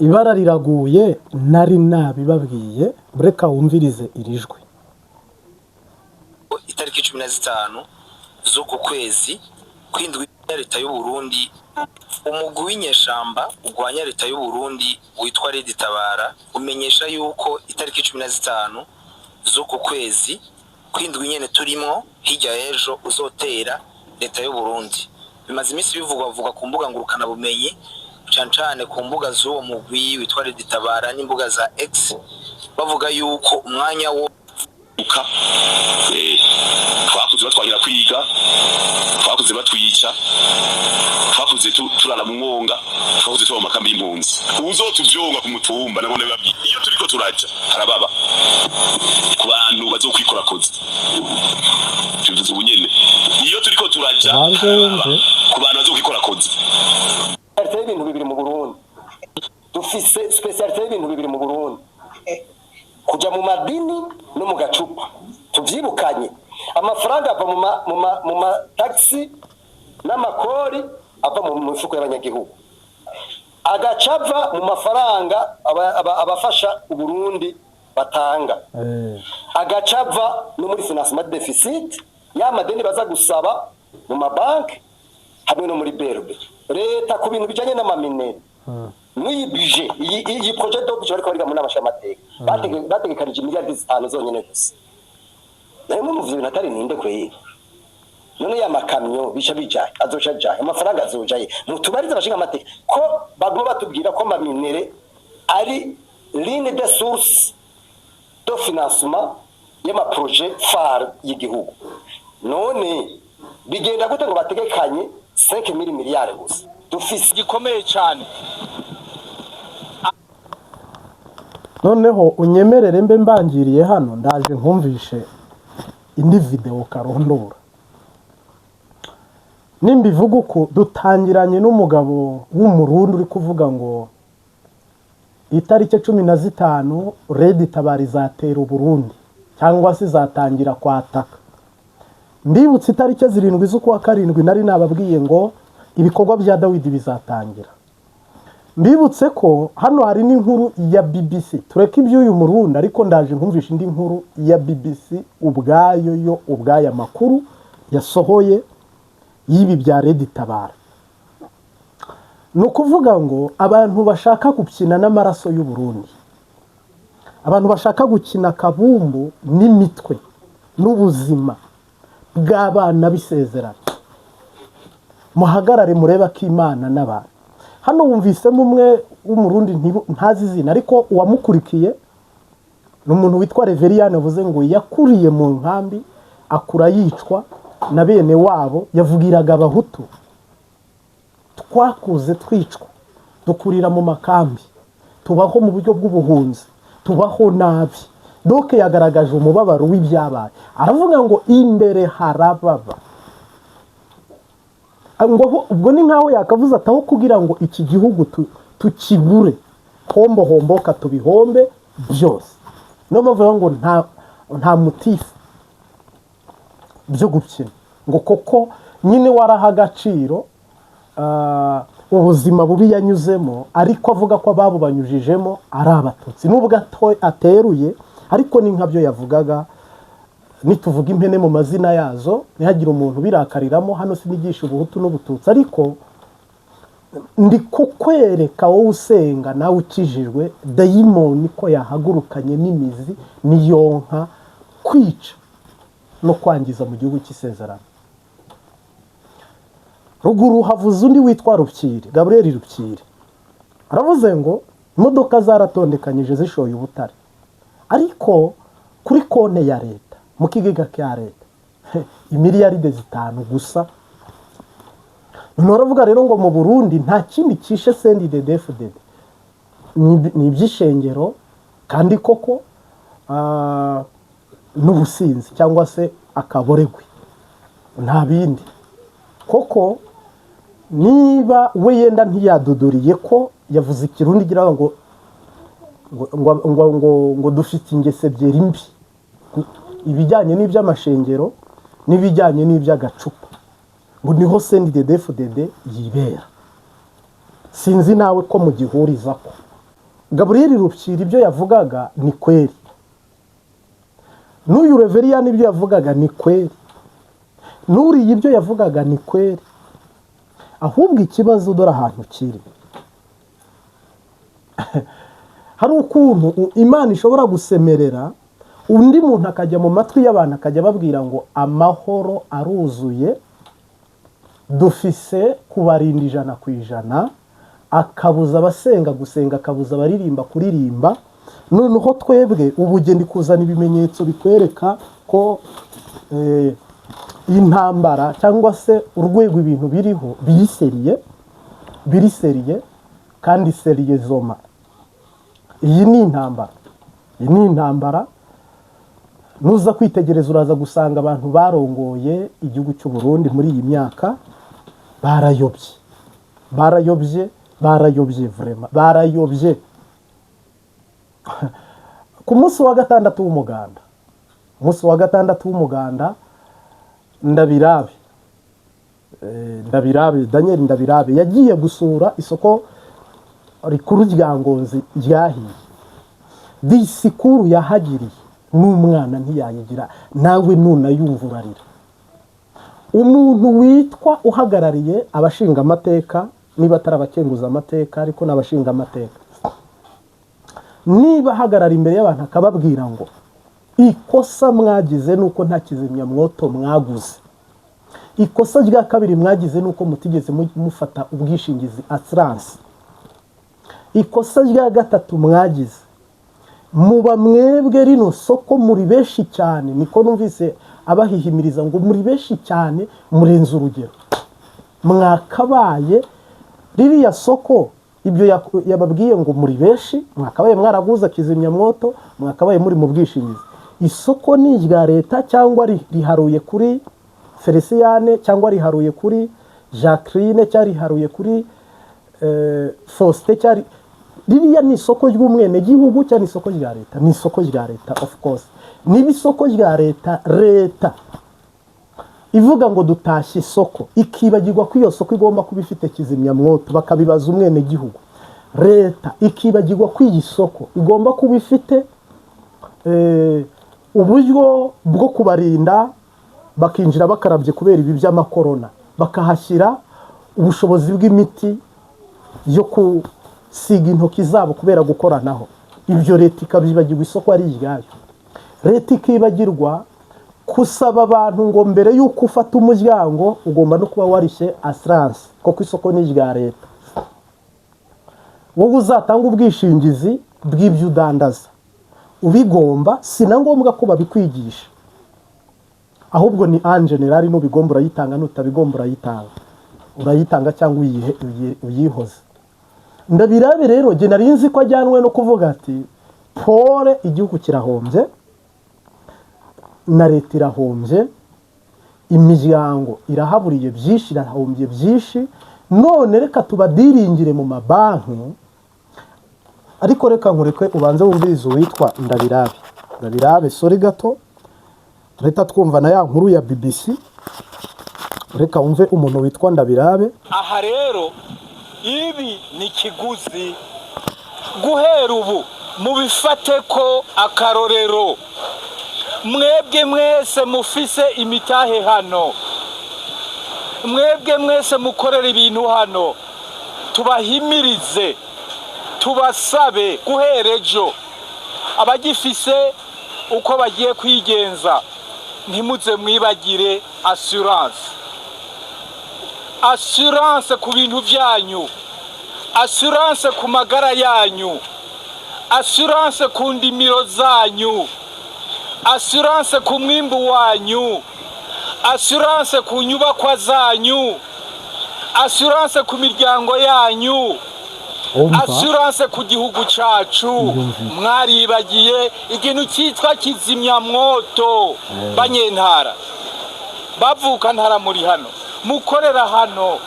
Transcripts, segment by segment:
Ibara riraguye, nari nabibabwiye. Reka wumvirize iri jwi. Itariki 15 z'uku kwezi kw'indwi, leta y'u Burundi, umugwi w'inyeshamba urwanya leta y'u Burundi witwa Red Tabara umenyesha yuko itariki 15 z'uku kwezi kw'indwi nyene turimwo, hirya y'ejo, uzotera leta y'u Burundi. Bimaze iminsi bivugwa vuga ku mbuga ngurukana bumenyi, cane cane ku mbuga z'uwo mugwi witwa Red Tabara n'imbuga za X, bavuga yuko umwanya wo uka twakuze batwangira kwiga, twakuze batwica, twakuze turara mu mwonga, twakuze tuba mu makambi y'impunzi. Uzotuvyonga ku mutumba nabone babwiye iyo turiko turaja harababa ku bantu bazokwikorakoza. Tubivuze ubu nyene, iyo turiko turaja Ubanze harababa wumve. ku bantu bazokwikorakoza. Spécialité y'ibintu bibiri mu Burundi, dufise spécialité y'ibintu bibiri mu Burundi: kuja mu madini no mu gacupa. Tuvyibukanye, amafaranga ava mu ma taxes n'amakori, ava mu mifuko y'abanyagihugu, agaca ava mu mafaranga abafasha Uburundi batanga, agaca ava no muri financement de déficit ya madeni baza gusaba mu mabanki hamwe no muri BRB. Leta ku bintu bijanye n'ama minerais, n'iyi budget, iyi projet de budget bariko bariga mu nama nshingamateka, bategekanije miliyardi 5 zonyene gusa. Nayo mu bintu atari ninde kweri? None ya makamyo bica bijaye, azoca jaye? Amafaranga azojaye? Mutubarize abashinga amateka ko baguma batubwira ko ama minerais ari l'une des sources de financement y'ama projets phares y'igihugu. None bigenda gute ngo bategekanye 5000 miliyari gusa dufise? Gikomeye cyane. Noneho unyemerere mbe mbangiriye hano, ndaje nkumvishe indi videwo karondora. Nimbivuga uko, dutangiranye n'umugabo w'Umurundi uri kuvuga ngo itariki 15 Red Tabara izatera Uburundi cyangwa se izatangira kwataka. Mbibutse, itariki 7 z'ukwa karindwi nari nababwiye ngo ibikorwa bya Dawidi bizatangira. Mbibutse ko hano hari n'inkuru ya BBC. Tureke iby'uyu Murundi, ariko ndaje nkumvisha indi nkuru ya BBC ubwayo, yo ubwayo amakuru yasohoye y'ibi bya Red Tabara. Ni ukuvuga ngo abantu bashaka gukina n'amaraso y'u Burundi, abantu bashaka gukina akabumbu n'imitwe n'ubuzima bw'abana b'isezerano, muhagarare murebe ko Imana n'abantu. Hano wumvisemo umwe w'Umurundi, ntazi izina, ariko uwamukurikiye ni umuntu witwa Reveriyani, yavuze ngo yakuriye mu nkambi, akura yicwa na bene wabo. Yavugiraga Abahutu: twakuze twicwa, dukurira mu makambi, tubaho mu buryo bw'ubuhunzi, tubaho nabi. Donc yagaragaje umubabaro w'ibyabaye, aravuga ngo imbere harababa. Ngo ubwo ni nkaho yakavuze ati aho kugira ngo iki gihugu tukibure hombo homboka, tubihombe byose. Niyo mpamvu bavuga ngo nta motif byo gukina, ngo koko nyine waraha agaciro ubuzima bubi yanyuzemo, ariko avuga ko ababubanyujijemo ari Abatutsi, nubwo ateruye, ariko ni nkabyo yavugaga. Nituvuga impene mu mazina yazo, ntihagire umuntu ubirakariramo. Hano sinigisha ubuhutu n'ubututsi, ariko ndi kukwereka wowe usenga nawe ukijijwe, dayimoni ko yahagurukanye n'imizi niyonka kwica no kwangiza mu gihugu cy'isezerano. Ruguru havuze undi witwa Rupyiri, Gaburiyeri Rupyiri, aravuze ngo imodoka zaratondekanyije zishoye ubutare, ariko kuri konti ya leta, mu kigega cya leta, imiliyaride 5 gusa. Noneho baravuga rero ngo mu Burundi nta kindi kishe CNDD-FDD, ni iby'ishengero kandi koko n'ubusinzi cyangwa se akaboregwe, nta bindi koko. Niba we yenda ntiyaduduriye ko yavuze Ikirundi igira ngo ngo dufite ingeso ebyiri mbi, ibijyanye n'iby'amashengero n'ibijyanye n'iby'agacupa, ngo niho CNDD-FDD yibera. Sinzi nawe ko mugihuriza ko. Gaburiyeli Rufyiri ibyo yavugaga ni kweri, n'uyu Reveriyani ibyo yavugaga ni kweri, n'uriya ibyo yavugaga ni kweri. Ahubwo ikibazo dore ahantu kiri, hari ukuntu Imana ishobora gusemerera undi muntu akajya mu matwi y'abantu akajya ababwira ngo amahoro aruzuye, dufise kubarinda 100%, akabuza abasenga gusenga, akabuza abaririmba kuririmba. Noneho twebwe ubugeni kuzana ibimenyetso bikwereka ko intambara cyangwa se urwego ibintu biriho biri sérieux, biri sérieux kandi sérieusement. Iyi ni intambara, iyi ni intambara. Nuza kwitegereza uraza gusanga abantu barongoye igihugu cy'u Burundi muri iyi myaka barayobye, barayobye, barayobye, vraiment barayobye. Ku munsi wa gatandatu w'umuganda, umunsi wa gatandatu w'umuganda, Ndabirabe, Ndabirabe Daniel Ndabirabe yagiye gusura isoko rikuru rya Ngozi ryahiye. Disikuru yahagiriye n'umwana ntiyayigira, nawe nunayumva urarira. Umuntu witwa uhagarariye abashingamateka, niba atari abakenguza amateka ariko ni abashingamateka, niba ahagarara imbere y'abantu akababwira ngo ikosa mwagize ni uko nta kizimyamwoto mwaguze, ikosa rya kabiri mwagize ni uko mutigeze mufata ubwishingizi, assurance, ikosa rya gatatu mwagize, muba mwebwe rino soko muri benshi cyane, niko numvise abahihimiriza ngo muri benshi cyane murenze urugero, mwakabaye ririya soko, ibyo yababwiye ngo muri benshi mwakabaye mwaraguze kizimyamwoto, mwakabaye muri mu bwishingizi. Isoko ni irya leta cyangwa riharuye kuri Feliciyane, cyangwa riharuye kuri Jacqueline, cyangwa riharuye kuri Faustin, cyangwa ririya ni isoko ry'umwenegihugu cyangwa ni isoko rya leta? Ni isoko rya leta, of course. Niba isoko rya leta, leta ivuga ngo dutashye isoko, ikibagirwa ko iyo soko igomba kuba ifite kizimyamwoto, bakabibaza umwenegihugu, leta ikibagirwa ko iyi soko igomba kuba ifite uburyo bwo kubarinda bakinjira bakarabye kubera ibi by'amakorona, bakahashyira ubushobozi bw'imiti yo gusiga intoki zabo kubera gukoranaho, ibyo leta ikabyibagirwa, isoko ari iryayo. Leta ikibagirwa gusaba abantu ngo mbere y'uko ufata umuryango ugomba no kuba warishye assurance, kuko isoko ni irya leta, wowe uzatanga ubwishingizi bw'ibyo udandaza ubigomba. Si na ngombwa ko babikwigisha, ahubwo ni en général, nubigomba urayitanga, nutabigomba urayitanga, urayitanga cyangwa uyihoze. Ndabirabe rero jye nari nzi ko ajyanwe no kuvuga ati pole, igihugu kirahombye na leta irahombye, imiryango irahaburiye byinshi, irahombye byinshi, none reka tubadiringire mu mabanki. Ariko reka nkureke ubanze wumvirize uwitwa Ndabirabe. Ndabirabe, sorry gato, reka twumva na ya nkuru ya BBC. Reka wumve umuntu witwa Ndabirabe. Aha rero ibi ni kiguzi, guhera ubu mubifate ko akarorero. Mwebwe mwese mufise imitahe hano, mwebwe mwese mukorera ibintu hano, tubahimirize, tubasabe guhera ejo, abagifise uko bagiye kwigenza, ntimuze mwibagire assurance, assurance ku bintu byanyu, assurance ku magara yanyu, assurance ku ndimiro zanyu, assurance ku mwimbu wanyu, assurance ku nyubakwa zanyu, assurance ku miryango yanyu, Umva. assurance ku gihugu cacu. Ndumvise. Mwaribagiye ikintu cyitwa kizimyamwoto. Banyentara, bavuka ntara, muri hano mukorera hano,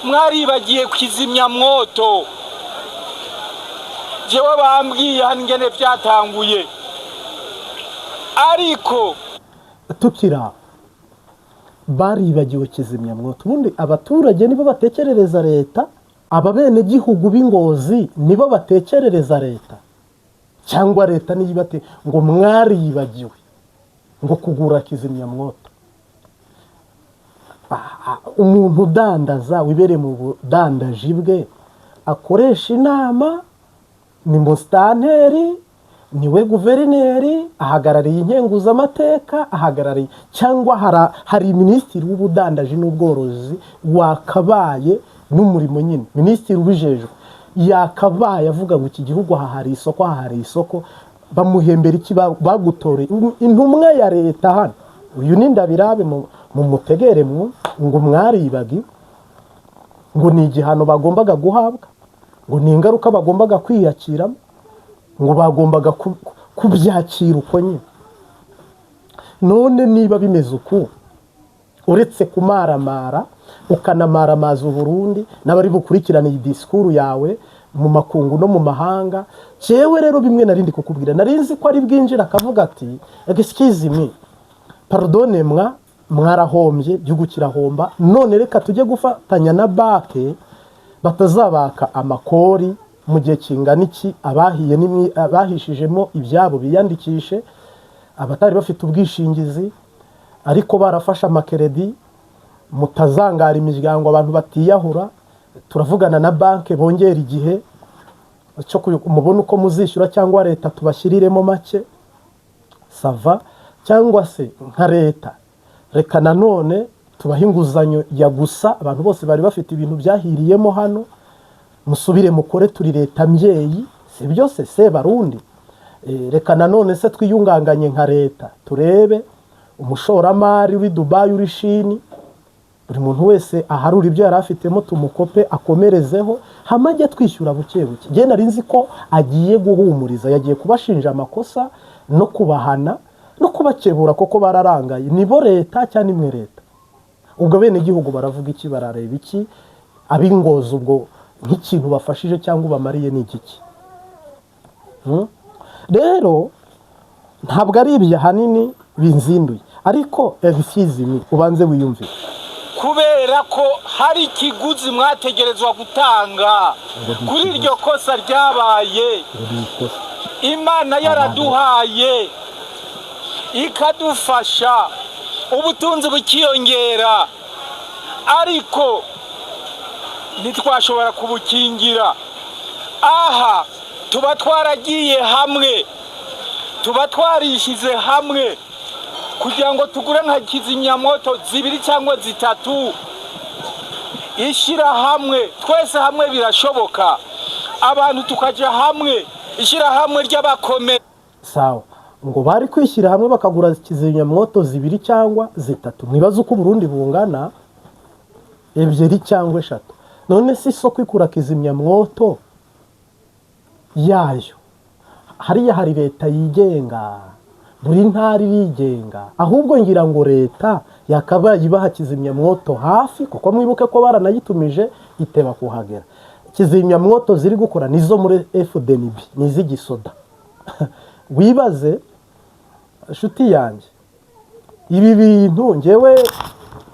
mwaribagiye kizimyamwoto. Jewe bambwiye hano ingene vyatanguye, ariko Tukiri aho, baribagiwe kizimyamwoto. Ubundi abaturage nibo batekerereza leta. Aba benegihugu b'Ingozi nibo batekerereza leta, cyangwa leta niyo ibate? Ngo mwaribagiwe ngo kugura kizimyamwoto. Umuntu udandaza wibereye mu budandaji bwe akoresha inama, ni musitanteri, niwe guverineri, ahagarariye inkenguzamateka, ahagarariye cyangwa hari minisitiri w'ubudandaji n'ubworozi wakabaye n'umurimo nyine, minisitiri ubijejwe yakabaye avuga ngo iki gihugu aha hari isoko, aha hari isoko. Bamuhembera iki? Bagutoreye intumwa ya leta hano. Uyu ni Ndabirabe, mu mutegere ngo mwaribagi, ngo ni igihano bagombaga guhabwa, ngo ni ingaruka bagombaga kwiyakiramo, ngo bagombaga kubyakira uko nyine. None niba bimeze uku, uretse kumaramara ukanamaramaza Uburundi n'abari bukurikirane iyi disikuru yawe mu makungu no mu mahanga, jewe rero bimwe narindi kukubwira, nari nzi ko ari bwinjira akavuga ati: "Excuse me, pardonnez-moi, mwarahombye, igihugu kirahomba, none reka tujye gufatanya na banke batazabaka amakori mu gihe kingana iki. Abahiye abahishijemo ibyabo biyandikishe, abatari bafite ubwishingizi ariko barafashe amakeredi, mutazangara imiryango, abantu batiyahura. Turavugana na banki bongera igihe cyo mubone uko muzishyura, cyangwa leta tubashyiriremo make, ça va, cyangwa se nka leta reka nanone tubahe inguzanyo ya gusa abantu bose bari bafite ibintu byahiriyemo hano, musubire mukore, turi leta mbyeyi." Si byose se Barundi? Reka nanone se twiyunganganye nka leta, turebe umushoramari w'i Dubayi, uri Shini, buri muntu wese aharura ibyo yari afitemo, tumukope akomerezeho, hama ajye twishyura buke buke. Njye nari nzi ko agiye guhumuriza, yagiye kubashinja amakosa no kubahana no kubakebura, koko bararangaye. Nibo leta cyangwa nimwe leta? Ubwo bene igihugu baravuga iki? Barareba iki? Ab'Ingozi ubwo nk'ikintu bafashije cyangwa ubamariye ni igiki? Rero ntabwo ari ibyo ahanini binzinduye, ariko excuse me, ubanze wiyumvire. Kubera ko hari ikiguzi mwategerezwa gutanga kuri iryo kosa ryabaye. Ngo ni ikosa. Imana yaraduhaye, ikadufasha, ubutunzi bukiyongera, ariko ntitwashobora kubukingira. Aha tuba twaragiye hamwe, tuba twarishyize hamwe kugira ngo tugure nka kizimyamoto zibiri cyangwa zitatu. Ishyirahamwe, twese hamwe birashoboka, abantu tukajya hamwe, ishyirahamwe ry'abakomeye. Sawa, ngo bari kwishyira hamwe bakagura kizimyamwoto zibiri cyangwa zitatu. Mwibaze uko Uburundi bungana, ebyiri cyangwa eshatu. None si isoko ikura kizimyamwoto yayo? Hariya hari leta yigenga, buri ntara irigenga. Ahubwo ngira ngo leta yakabaye ibaha kizimyamwoto hafi, kuko mwibuke ko baranayitumije iteba kuhagera. Kizimyamwoto ziri gukora nizo muri FDNB, ni iz'igisoda. Wibaze, inshuti yanjye, ibi bintu ngewe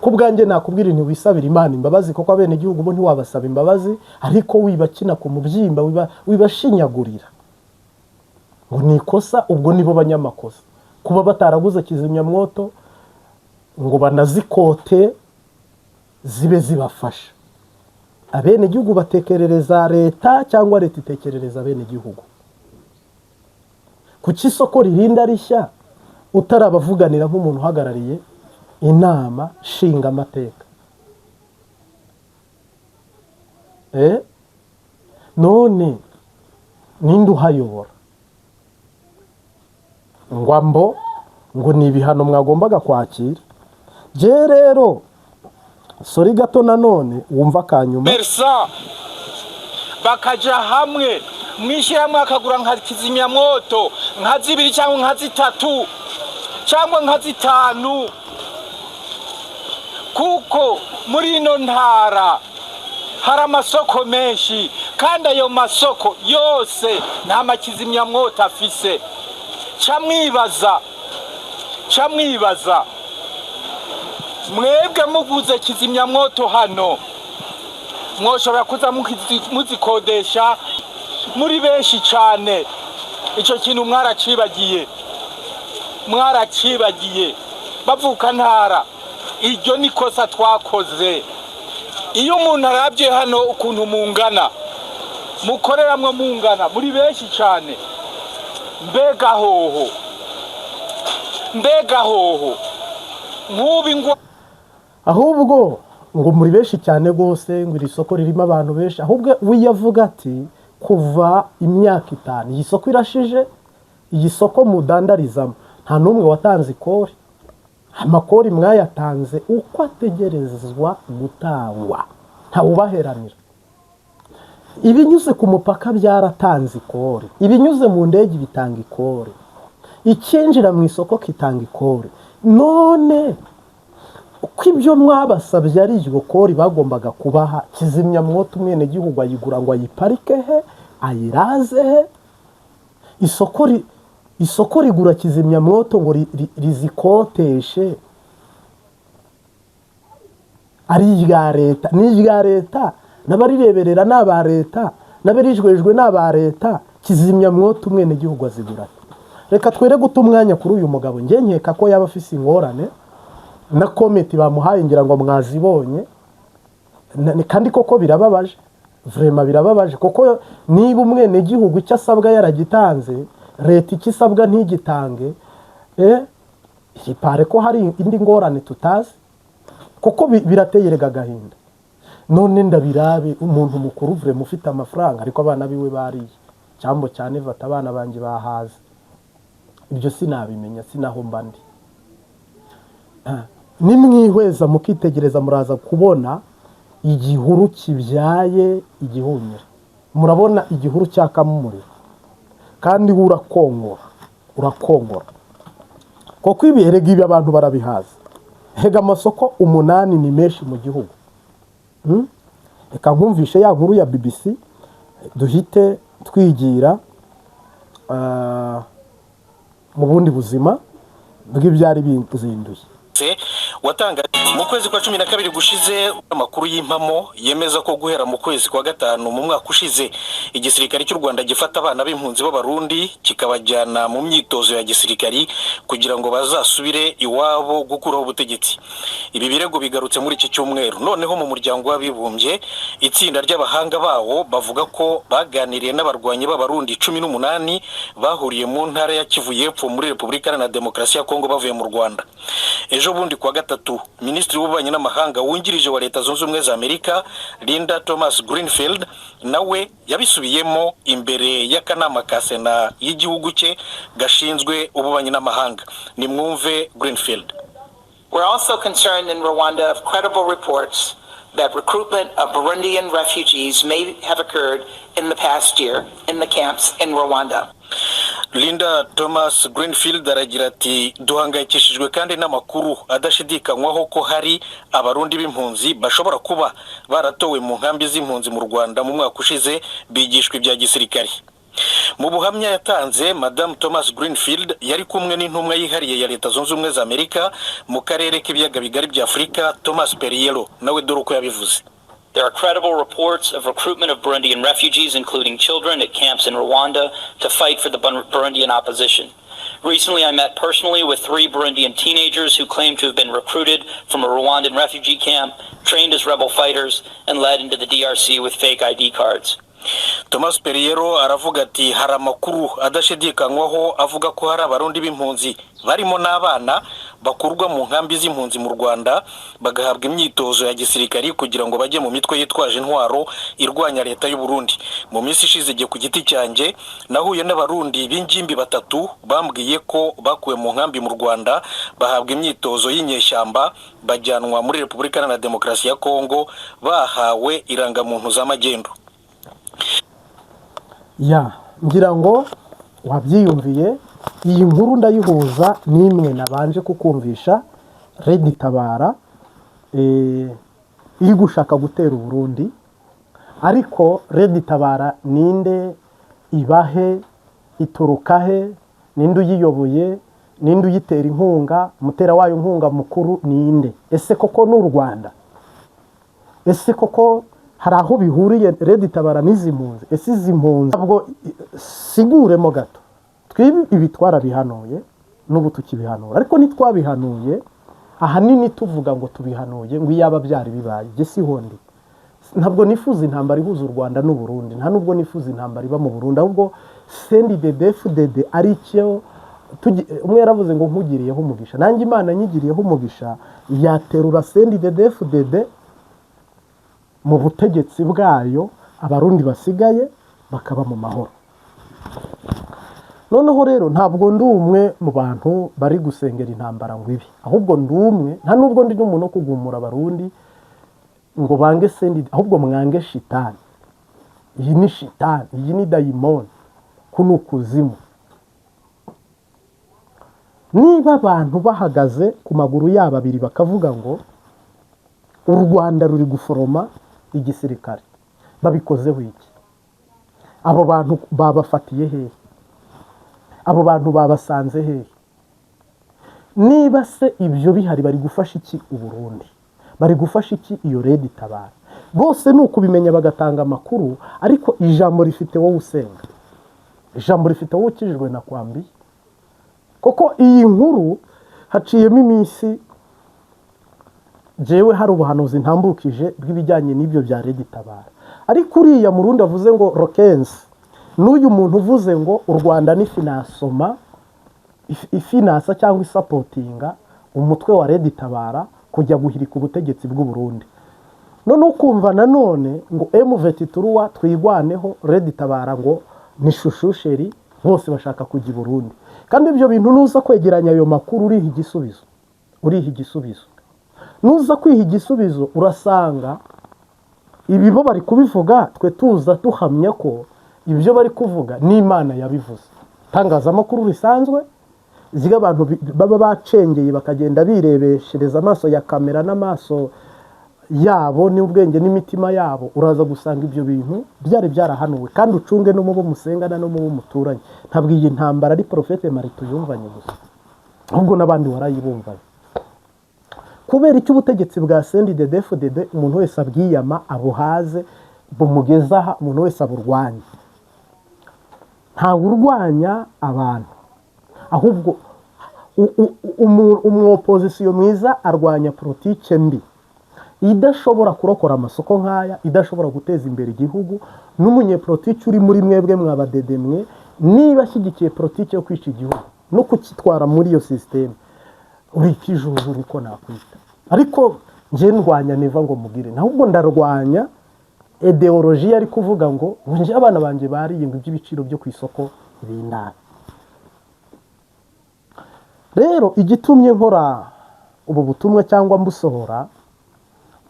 ku bwanjye nakubwira ntiwisabire Imana imbabazi, kuko abenegihugu bo ntiwabasaba imbabazi, ariko wibakina ku mubyimba, wibashinyagurira ngo ni ikosa. Ubwo nibo banyamakosa kuba bataraguze kizimyamwoto ngo banazikote zibe zibafasha. Abenegihugu batekerereza leta cyangwa leta itekerereza abenegihugu? Kuki isoko ririnda rishya utarabavuganira nk'umuntu uhagarariye inama nshingamateka? None ninde uhayobora? Ngo ambo ngo ni ibihano mwagombaga kwakira. Je rero sorry gato, nanone wumva akanyuma. Bersa bakaja hamwe mu ishyirahamwe, akagura nka kizimyamwoto nka zibiri cyangwa nka zitatu cyangwa nka zitanu, kuko muri ino ntara hari amasoko menshi, kandi ayo masoko yose nta makizimyamwoto afise. Ca mwibaza mwebwe muguze kizimyamwoto hano. Mwoshobora kuza muzikodesha muri benshi cyane. Icyo kintu mwaracibagiye, mwaracibagiye. Bavuka ntara, iryo ni kosa twakoze. Iyo umuntu arabye hano ukuntu mungana, mukoreramwo mungana, muri benshi cyane, mbega hoho, mbega hoho nk'ubu ingwa Ahubwo ngo muri benshi cyane rwose, ngo iri soko ririmo abantu benshi. Ahubwo we yavuga ati kuva imyaka 5 iyi soko irashije, iyi soko mudandarizamo nta n'umwe watanze ikori. Amakori mwayatanze uko ategerezwa gutangwa, ntawubaheranira. Ibinyuze ku mupaka byaratanze ikori, ibinyuze mu ndege bitanga ikori, icyinjira mu isoko kitanga ikori. None uko ibyo mwabasabye ari iryo kori bagombaga kubaha, kizimyamwoto umwenegihugu ayigura ngo ayiparike he, ayiraze he? Isoko rigura kizimyamwoto ngo rizikoteshe ari irya leta? Ni irya leta, n'abarireberera ni aba leta, n'abarijwejwe ni aba leta. Kizimyamwoto umwenegihugu azigura ate? Reka twere guta umwanya kuri uyu mugabo. Njye nkeka ko yaba afise ingorane na comment bamuhaye, ngira ngo mwazibonye. Kandi koko birababaje, vraiment birababaje, kuko niba umwenegihugu icyo asabwa yaragitanze, leta icyo isabwa ntigitange, ipare ko hari indi ngorane tutazi, kuko birateye erega agahinda. None ndabirabe umuntu mukuru vraiment ufite amafaranga, ariko abana biwe bariye cyambo cyane vata, abana banjye bahaze. Ibyo sinabimenya, sinaho mba ndi. Nimwihweza mukitegereza, muraza kubona igihuru kibyaye igihunyira. Murabona igihuru cyakamo umuriro, kandi wo urakongora, urakongora, kuko ibi erega ibi abantu barabihaza. Hega amasoko 8 ni menshi mu gihugu. Reka nkumvishe ya nkuru ya BBC, duhite twigira mu bundi buzima bw'ibyari bizinduye. Watanga mu kwezi kwa 12 gushize amakuru y'impamo yemeza ko guhera mu kwezi kwa gatanu mu mwaka ushize, igisirikare cy'u Rwanda gifata abana b'impunzi b'Abarundi kikabajyana mu myitozo ya gisirikari kugira ngo bazasubire iwabo gukuraho ubutegetsi. Ibi birego bigarutse muri iki cyumweru noneho mu Muryango w'Abibumbye. Itsinda ry'abahanga bawo bavuga ko baganiriye n'abarwanyi b'Abarundi 18 bahuriye mu ntara ya Kivu y'Epfo muri Repubulika Iharanira Demokarasi ya Kongo bavuye mu Rwanda. Ejo bundi kuwa gatatu, Minisitiri w'Ububanyi n'Amahanga wungirije wa Leta Zunze Ubumwe za Amerika, Linda Thomas Greenfield, nawe yabisubiyemo imbere y'akanama ka Sena y'igihugu cye gashinzwe ububanyi n'amahanga. Nimwumve Greenfield. We're also concerned in Rwanda of credible reports that recruitment of Burundian refugees may have occurred in the past year in the camps in Rwanda. Linda Thomas Greenfield aragira ati: "Duhangayikishijwe kandi n'amakuru adashidikanywaho ko hari Abarundi b'impunzi bashobora kuba baratowe mu nkambi z'impunzi mu Rwanda mu mwaka ushize, bigishwa ibya gisirikare." Mu buhamya yatanze, Madamu Thomas Greenfield yari kumwe n'intumwa yihariye ya Leta Zunze Ubumwe za Amerika mu karere k'Ibiyaga Bigari bya Afurika, Thomas Perriello. Nawe dore uko yabivuze. There are credible reports of recruitment of Burundian refugees, including children, at camps in Rwanda to fight for the Burundian opposition. Recently, I met personally with three Burundian teenagers who claimed to have been recruited from a Rwandan refugee camp, trained as rebel fighters, and led into the DRC with fake ID cards. Thomas Perriello aravuga ati: "Hari amakuru adashidikanywaho avuga ko hari Abarundi b'impunzi barimo n'abana bakurwa mu nkambi z'impunzi mu Rwanda, bagahabwa imyitozo ya gisirikari kugira ngo bajye mu mitwe yitwaje intwaro irwanya leta y'u Burundi. Mu minsi ishize, igihe ku giti cyanjye nahuye n'Abarundi b'ingimbi batatu bambwiye ko bakuwe mu nkambi mu Rwanda, bahabwa imyitozo y'inyeshyamba, bajyanwa muri Repubulika Iharanira Demokarasi ya Kongo bahawe irangamuntu za magendu." Ya, ngira ngo wabyiyumviye. Iyi nkuru ndayihuza n'imwe nabanje kukumvisha, Red Tabara iri gushaka gutera Uburundi. Ariko Red Tabara ninde? Ibahe? Ituruka he? Ninde uyiyoboye? Ninde uyitera inkunga? Umutera wayo inkunga mukuru ninde? Ese koko ni u Rwanda? Ese koko Hari aho bihuriye RED Tabara n'izi mpunzi? Ese izi mpunzi, ntabwo siguremo gato, twibi ibi twarabihanuye, n'ubu tukibihanura, ariko ntitwabihanuye ahanini tuvuga ngo tubihanuye ngo iyaba byari bibaye. Jye siho ndi. Ntabwo nifuza intambara ihuza u Rwanda n'u Burundi, nta nubwo nifuza intambara iba mu Burundi, ahubwo CNDD-FDD ari cyo umwe yaravuze ngo nkugiriyeho umugisha, nanjye Imana nyigiriyeho umugisha, yaterura CNDD-FDD mu butegetsi bwayo, Abarundi basigaye bakaba mu mahoro. Noneho rero ntabwo ndi umwe mu bantu bari gusengera intambara ngo ibi, ahubwo ndi umwe, nta nubwo ndi n'umuntu wo kugumura Abarundi ngo bange CNDD, ahubwo mwange shitani. Iyi ni shitani, iyi ni dayimoni, kuno ukuzimu. Niba abantu bahagaze ku maguru yabo abiri bakavuga ngo u Rwanda ruri guforoma igisirikare, babikozeho iki? Abo bantu babafatiye hehe? Abo bantu babasanze hehe? Niba se ibyo bihari, bari gufasha iki u Burundi? Bari gufasha iki iyo RED Tabara? Bose ni ukubimenya bagatanga amakuru, ariko ijambo rifite wowe usenga, ijambo rifite wowe ukijijwe na kwambiye. Koko iyi nkuru haciyemo iminsi, jewe hari ubuhanuzi ntambukije bw'ibijyanye n'ibyo bya RED Tabara, ariko uriya Murundi avuze ngo rokenzi, n'uyu muntu uvuze ngo u Rwanda ni financement, ifinansa cyangwa isupportinga umutwe wa RED Tabara kujya guhirika ubutegetsi bw'u Burundi. None ukumva nanone ngo M23 Twirwaneho, RED Tabara ngo ni shushusheri, bose bashaka kujya i Burundi. Kandi ibyo bintu nuza kwegeranya ayo makuru uriha igisubizo, uriha igisubizo. Nuza kwiha igisubizo urasanga ibi bo bari kubivuga, twe tuza duhamya ko ibyo bari kuvuga n'Imana yabivuze. Itangazamakuru risanzwe ziga abantu baba bacengeye bakagenda birebeshereza amaso ya kamera n'amaso yabo n'ubwenge n'imitima yabo, uraza gusanga ibyo bintu byari byarahanuwe. Kandi ucunge no mu bo musengana no mu bo muturanye. Ntabwo iyi ntambara ari Prophète Marito yumvanye gusa, ahubwo n'abandi warayibumvanye. Kubera icyo ubutegetsi bwa CNDD-FDD umuntu wese abwiyama, abuhaze, bumugeza aha, umuntu wese aburwanya. Ntawe urwanya abantu, ahubwo umwopozisiyo mwiza arwanya politike mbi idashobora kurokora amasoko nk'aya, idashobora guteza imbere igihugu. N'umunyepolitiki uri muri mwebwe mwabadede mwe, niba ashyigikiye politiki yo kwica igihugu no kukitwara muri iyo système, uri ikijuju, niko nakwita. Ariko njye ndwanya Neva ngo mugire, ahubwo ndarwanya idéologie ari kuvuga ngo njye abana banjye bariye, ngo iby'ibiciro byo ku isoko bindana. Rero igitumye nkora ubu butumwa cyangwa mbusohora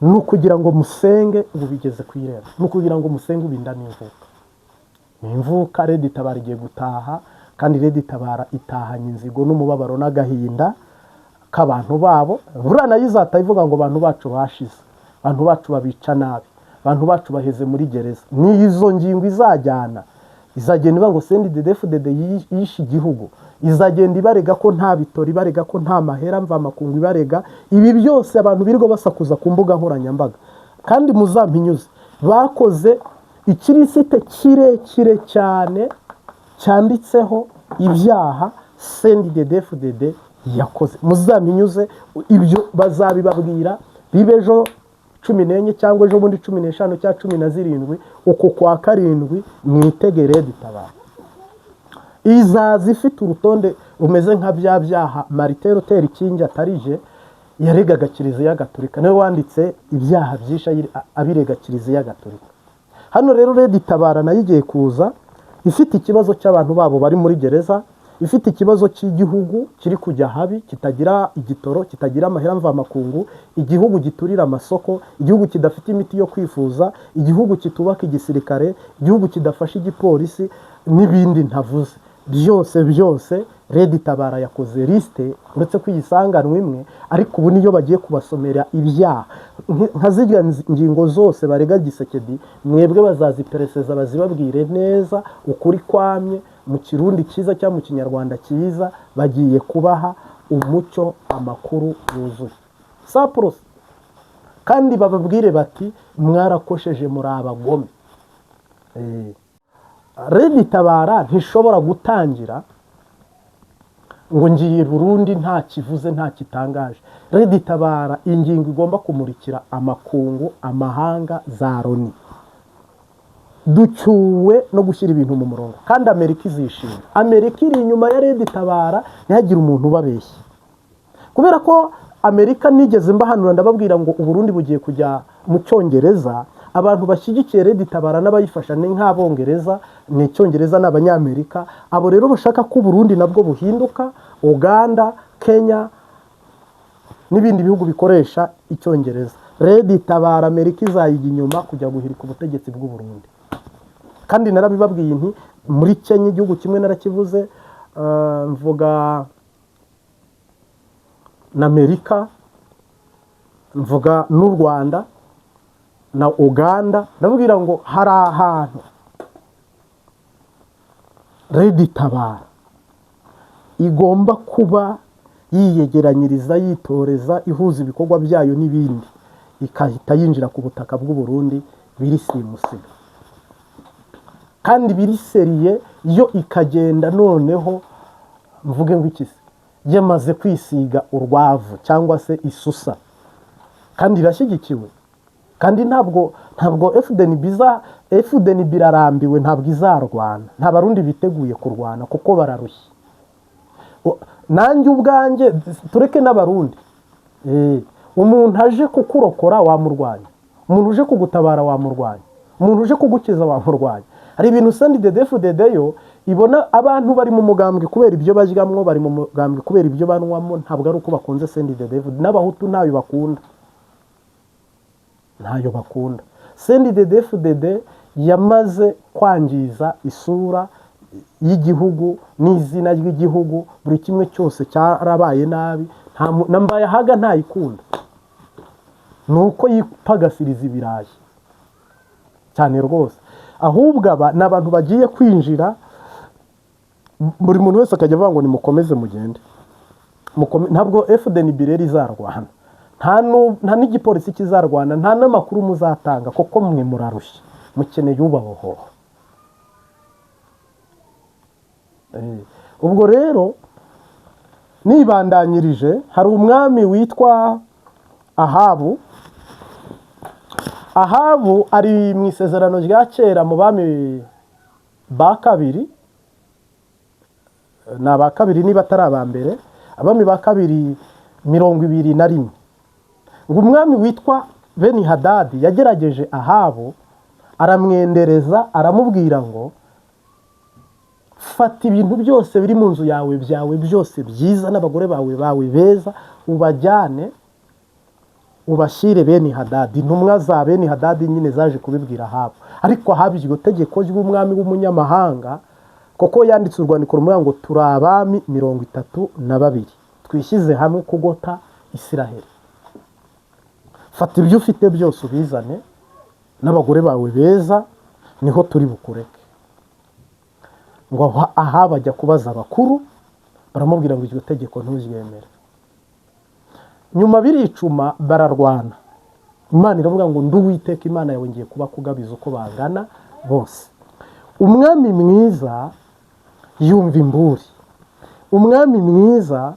ni ukugira ngo musenge ubu bigeze ku irembo, ni ukugira ngo musenge ubu inda n'imvuka ni imvuka. RED Tabara igiye gutaha, kandi RED Tabara itahanye inzigo n'umubabaro n'agahinda k'abantu babo. Buriya nayo izata ivuga ngo abantu bacu bashize, abantu bacu babica nabi, abantu bacu baheze muri gereza. Ni izo ngingo izajyana, izagenda ivuga ngo CNDD-FDD yishe igihugu, izagenda ibarega ko nta bitori, ibarega ko nta mahera mvamakungu, ibarega ibi byose abantu birirwa basakuza ku mbuga nkoranyambaga. Kandi muzampinyuze, bakoze ikilisite kirekire cyane cyanditseho ibyaha CNDD-FDD yakoze. Muzampinyuze, ibyo bazabibabwira, bibe ejo 14 cyangwa ejo bundi 15 cyangwa 17 uku kwa karindwi. Mwitegere Tabara izaza ifite urutonde rumeze nka bya byaha Martin Luther King atarije yaregaga Kiliziya Gatolika, niwe wanditse ibyaha byinshi abirega Kiliziya Gatolika. Hano rero RED Tabara nayo igiye kuza ifite ikibazo cy'abantu babo bari muri gereza, ifite ikibazo cy'igihugu kiri kujya habi, kitagira igitoro, kitagira amahera mvamakungu, igihugu giturira amasoko, igihugu kidafite imiti yo kwifuza, igihugu kitubaka igisirikare, igihugu kidafasha igipolisi n'ibindi ntavuze byose byose. RED Tabara yakoze liste, uretse ko iyisanganwa imwe, ariko ubu niyo bagiye kubasomera ibyaha nka zirya ngingo zose barega Tshisekedi. Mwebwe bazazipereseza, bazibabwire neza ukuri kwamye mu Kirundi cyiza cyangwa mu Kinyarwanda cyiza. Bagiye kubaha umucyo, amakuru yuzuye sapurose. Kandi bababwire bati: "Mwarakosheje, muri abagome." RED Tabara ntishobora gutangira ngo ngiye Burundi nta kivuze, nta kitangaje. RED Tabara ingingo igomba kumurikira amakungu, amahanga, za Loni: ducyuwe no gushyira ibintu mu murongo. Kandi Amerika izishima. Amerika iri inyuma ya RED Tabara, ntihagire umuntu ubabeshya. Kubera ko Amerika, nigeze mbahanura, ndababwira ngo Uburundi bugiye kujya mu Cyongereza. Abantu bashyigikiye RED Tabara n'abayifasha ni nk'Abongereza, ni Icyongereza, ni Abanyamerika. Abo rero bashaka ko Uburundi nabwo buhinduka Uganda, Kenya n'ibindi bihugu bikoresha Icyongereza. RED Tabara Amerika izayijya inyuma kujya guhirika ubutegetsi bw'u Burundi. Kandi narabibabwiye nti muri Kenya, igihugu kimwe narakivuze, mvuga na Amerika, mvuga n'u Rwanda na Uganda, ndababwira ngo hari ahantu RED Tabara igomba kuba yiyegeranyiriza, yitoreza, ihuza ibikorwa byayo n'ibindi, ikahita yinjira ku butaka bw'u Burundi biri simusiga kandi biri sérieux. Yo ikagenda noneho, mvuge ngo iki se, yamaze kwisiga urwavu cyangwa se isusa, kandi irashyigikiwe. Kandi ntabwo FDNB iza, FDNB irarambiwe, ntabwo izarwana. Nta Barundi biteguye kurwana kuko bararushye. Nanjye ubwanjye, tureke n'Abarundi. Umuntu aje kukurokora wamurwanya, umuntu uje kugutabara wamurwanya, umuntu uje kugukiza wamurwanya? Hari ibintu CNDD-FDD yo ibona abantu bari mu mugambwe kubera ibyo baryamwo, bari mu mugambwe kubera ibyo banywamo, ntabwo ari uko bakunze CNDD-FDD. N'Abahutu ntayo bakunda, ntayo bakunda. CNDD-FDD yamaze kwangiza isura y'igihugu n'izina ry'igihugu, buri kimwe cyose cyarabaye nabi. Na Mbayahaga ntayikunda, ni uko yipagasiriza ibirayi cyane rwose. Ahubwo aba ni abantu bagiye kwinjira, buri muntu wese akajya avuga ngo nimukomeze mugende. Ntabwo FDNB rero izarwana, nta n'igipolisi kizarwana, nta n'amakuru muzatanga, kuko mwe murarushye, mukeneye ubabohora. Ubwo rero nibandanyirije, hari umwami witwa Ahabu. Ahabu ari mu Isezerano rya Kera, mu Bami ba Kabiri, ni aba kabiri niba atari aba mbere, Abami ba Kabiri 21. Ngo umwami witwa Beni Hadadi yagerageje Ahabu, aramwendereza, aramubwira ngo: "Fata ibintu byose biri mu nzu yawe, byawe byose byiza, n'abagore bawe beza, ubajyane ubashyire Beni Hadadi." Intumwa za Beni Hadadi nyine zaje kubibwira Ahabu. Ariko Ahabu iryo tegeko ry'umwami w'umunyamahanga, kuko yanditse urwandiko rumwe ngo: "Turi abami 32 twishyize hamwe kugota Isiraheli. Fata ibyo ufite byose ubizane n'abagore bawe beza, niho turi bukureke." Ngo Ahabu ajya kubaza abakuru, baramubwira ngo: "Iryo tegeko nturyemere." Nyuma biricuma, bararwana. Imana iravuga ngo: "Ndi Uwiteka Imana yawe, ngiye kuba kugabiza uko bangana bose." Umwami mwiza yumva imburi, umwami mwiza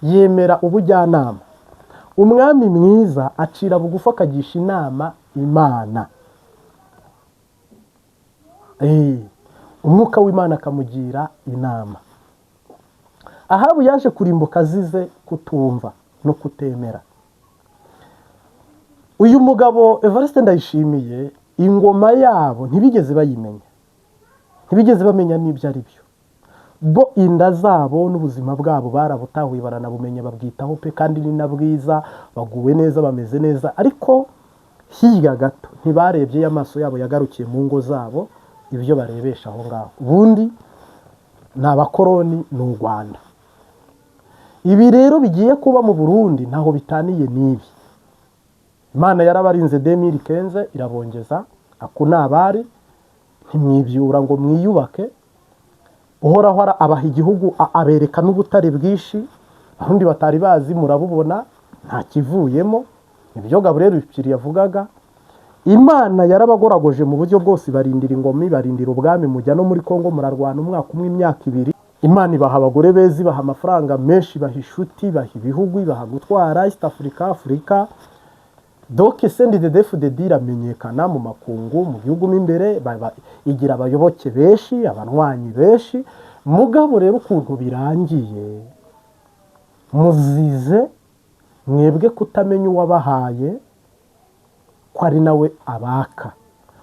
yemera ubujyanama, umwami mwiza acira bugufi akagisha inama Imana. Umwuka w'Imana akamugira inama. Ahabu yaje kurimbuka azize kutumva no kutemera. Uyu mugabo Evariste Ndayishimiye, ingoma yabo ntibigeze bayimenya, ntibigeze bamenya n'ibyo ari byo. Bo inda zabo n'ubuzima bwabo barabutahuye, baranabumenya, babwitaho pe, kandi ni na bwiza, baguwe neza, bameze neza. Ariko hirya gato ntibarebye, amaso yabo yagarukiye mu ngo zabo, ibyo barebesha aho ngaho. Ubundi ni abakoroni, ni u Rwanda. Ibi rero bigiye kuba mu Burundi ntaho bitaniye n'ibi. Imana yarabarinze 2015, irabongeza aku ni abari, ntimwibyura ngo mwiyubake. Uhoraho abaha igihugu, abereka n'ubutare bwinshi Abarundi batari bazi, murabubona nta kivuyemo. Nibyo Gaburiyeli Rufyiri yavugaga. Imana yarabagoragoje mu buryo bwose, ibarindira ingoma, ibarindira ubwami, mujya no muri Kongo murarwana umwaka umwe, imyaka 2. Imana ibaha abagore beza, ibaha amafaranga menshi, ibaha inshuti, ibaha ibihugu, ibaha gutwara East Africa, Afurika. Donc CNDD-FDD iramenyekana mu makungu, mu gihugu mo imbere, igira abayoboke benshi, abanywanyi benshi. Mugabo rero ukuntu birangiye, muzize mwebwe kutamenya uwabahaye ko ari nawe abaka,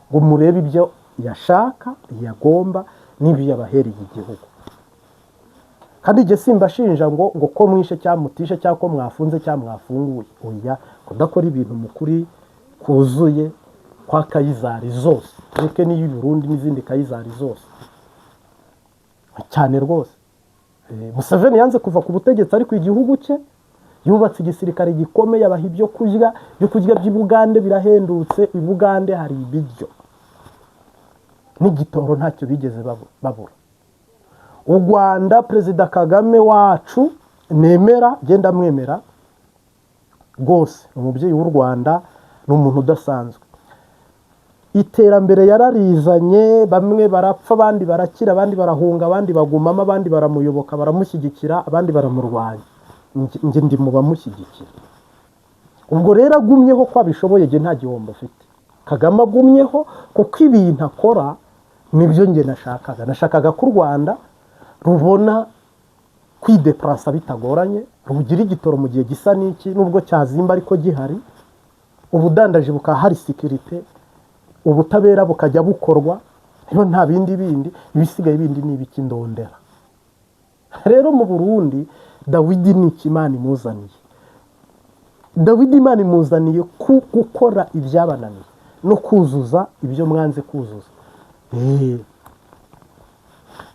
ngo murebe ibyo yashaka, yagomba n'ibyo yabahereye igihugu. Kandi igihe simbashinja ngo ko mwishe cyangwa mutishe cyangwa ko mwafunze cyangwa mwafunguye, oya, kudakora ibintu mu kuri kuzuye kwa Kayizari zose, tureke n'iyi Burundi n'izindi Kayizari zose cyane rwose. Museveni yanze kuva ku butegetsi, ariko igihugu cye yubatse igisirikare gikomeye, abaha ibyo kurya. Ibyo kurya by'i Bugande birahendutse, i Bugande hari ibiryo n'igitoro, ntacyo bigeze babura. U Rwanda, Perezida Kagame wacu nemera, genda mwemera rwose, ni umubyeyi w'u Rwanda, ni umuntu udasanzwe. Iterambere yararizanye, bamwe barapfa, abandi barakira, abandi barahunga, abandi bagumamo, abandi baramuyoboka baramushyigikira, abandi baramurwanya. Njye ndi mu bamushyigikira. Ubwo rero agumyeho ko abishoboye, njye nta gihombo afite. Kagame agumyeho, kuko ibintu akora nibyo njye nashakaga. Nashakaga ko u Rwanda rubona kwideplasa bitagoranye, rugira igitoro mu gihe gisa n'iki, nubwo cyazimba ariko gihari, ubudandaji bukaba hari sécurité, ubutabera bukajya bukorwa, niba nta bindi bindi ibisigaye bindi ni ibiki ndondera. Rero mu Burundi, Dawidi ni iki Imana imuzaniye? Dawidi Imana imuzaniye gukora ibyabananiye no kuzuza ibyo mwanze kuzuza.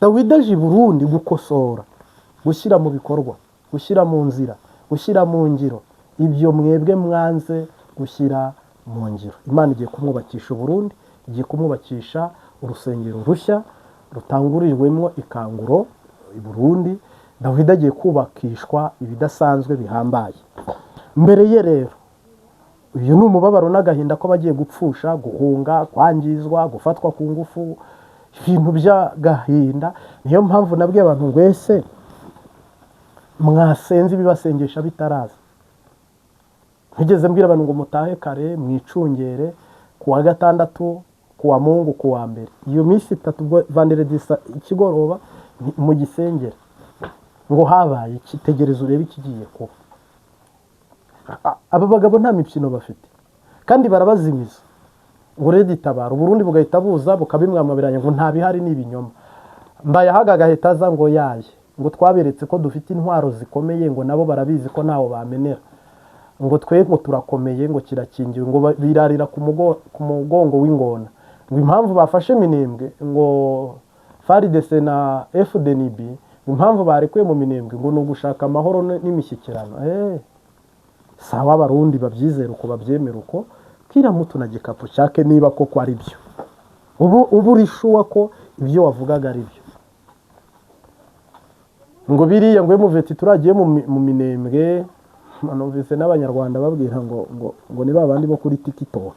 Dawidi aje i Burundi gukosora, gushyira mu bikorwa, gushyira mu nzira, gushyira mu ngiro ibyo mwebwe mwanze gushyira mu ngiro. Imana igiye kumwubakisha Uburundi, igiye kumwubakisha urusengero rushya rutanguriwemo ikanguro i Burundi. Dawidi agiye kubakishwa ibidasanzwe bihambaye. Mbere ye rero, uyu ni umubabaro n'agahinda ko bagiye gupfusha, guhunga, kwangizwa, gufatwa ku ngufu, ibintu by'agahinda. Niyo mpamvu nabwiye abantu ngo ese mwasenze ibibasengesha bitaraza? Ntigeze mbwira abantu ngo mutahe kare, mwicungere ku wa gatandatu, ku wa Mungu, ku wa mbere, iyo minsi 3, ubwo vendredi ikigoroba mu gisengere ngo habaye iki? Tegereza urebe ikigiye kuba. Aba bagabo nta mikino bafite, kandi barabazimiza ngo RED Tabara, Uburundi bugahita buza bukabimwamabiranya ngo nta bihari, ni ibinyoma. Mbayahaga agahita aza ngo yaye, ngo twaberetse ko dufite intwaro zikomeye, ngo nabo barabizi ko ntawo bamenera, ngo twe ngo turakomeye, ngo kirakingiwe, ngo birarira ku mugongo w'ingona, ngo impamvu bafashe Minembwe, ngo FARDC na FDNB, ngo impamvu barekuye mu Minembwe ngo ni ugushaka amahoro n'imishyikirano. Sawa, Abarundi babyizera uko, babyemera uko, kila mutu na gikapu cyake. Niba koko ari byo, ubu uri sure ko ibyo wavugaga ari byo, ngo biriya ngo muveti turagiye mu Minembwe. Numvise n'Abanyarwanda babwira ngo ni ba bandi bo kuri TikTok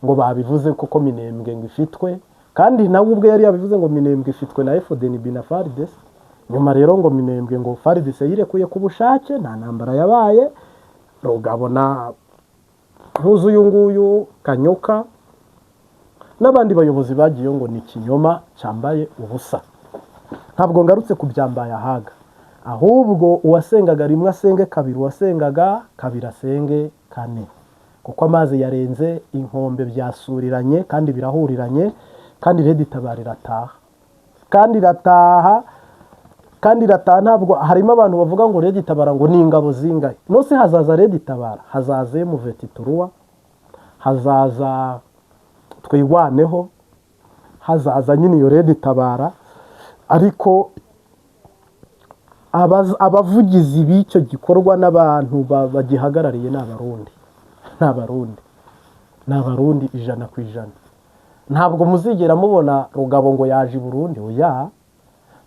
ngo babivuze koko Minembwe ngo ifitwe, kandi nawe ubwe yari yabivuze ngo Minembwe ifitwe na FDNB na FARDC. Nyuma rero ngo Minembwe ngo FARDC yirekuye ku bushake, nta ntambara yabaye. Rugabo na ntuzi uyu nguyu Kanyoka n'abandi bayobozi bagiye ngo ni ikinyoma cyambaye ubusa. Ntabwo ngarutse ku byambaye ahaga, ahubwo uwasengaga rimwe asenge kabiri, uwasengaga kabiri asenge kane, kuko amazi yarenze inkombe, byasuriranye kandi birahuriranye. Kandi RED Tabara irataha, kandi irataha, kandi irataha. Ntabwo harimo abantu bavuga ngo RED Tabara ngo ni ingabo zingahe? Nose hazaza RED Tabara, hazaza M23, hazaza Twigwaneho, hazaza nyine iyo RED Tabara. Ariko abavugizi b'icyo gikorwa n'abantu bagihagarariye ni Abarundi, ni Abarundi, ni Abarundi 100%. Ntabwo muzigera mubona Rugabo ngo yaje i Burundi, oya.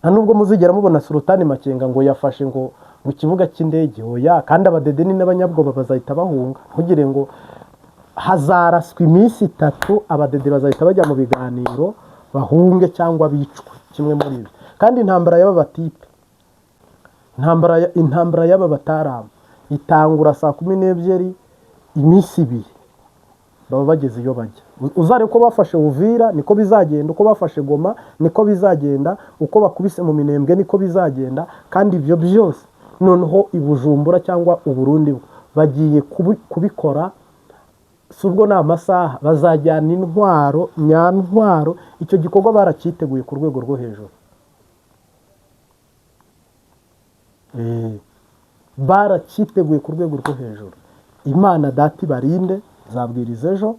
Nta nubwo muzigera mubona Sultani Makenga ngo yafashe ngo Ngo ikibuga cy'indege, oya. Kandi abadede ni n'abanyabwoba, bazahita bahunga. Ntugire ngo hazaraswa iminsi 3, abadede bazahita bajya mu biganiro, bahunge cyangwa bicwe, kimwe muri ibyo. Kandi intambara y'aba batipe, intambara y'aba bataramu itangura saa 12, iminsi 2 baba bageze iyo bajya. Uzare ko bafashe Uvira niko bizagenda, uko bafashe Goma niko bizagenda, uko bakubise mu Minembwe niko bizagenda. Kandi ibyo byose noneho i Bujumbura cyangwa Uburundi bagiye kubikora. Si ubwo ni amasaha, bazajyana intwaro nyantwaro. Icyo gikorwa baracyiteguye ku rwego rwo hejuru, baracyiteguye ku rwego rwo hejuru. Imana Data ibarinde. Nzabwiriza ejo,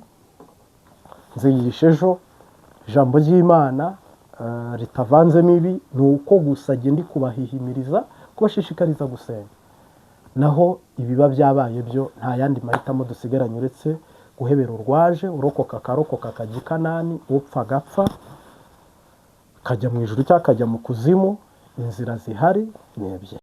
nzigisha ejo ijambo ry'Imana ritavanzemo ibi. Ni uko gusa ndi kubahihimiriza, kubashishikariza gusenga. Naho ibiba byabaye byo, nta yandi mahitamo dusigaranye uretse guhebera urwaje. Urokoka akarokoka akajya i Kanani, upfa agapfa akajya mu ijuru cyangwa akajya mu kuzimu. Inzira zihari ni ebyiri.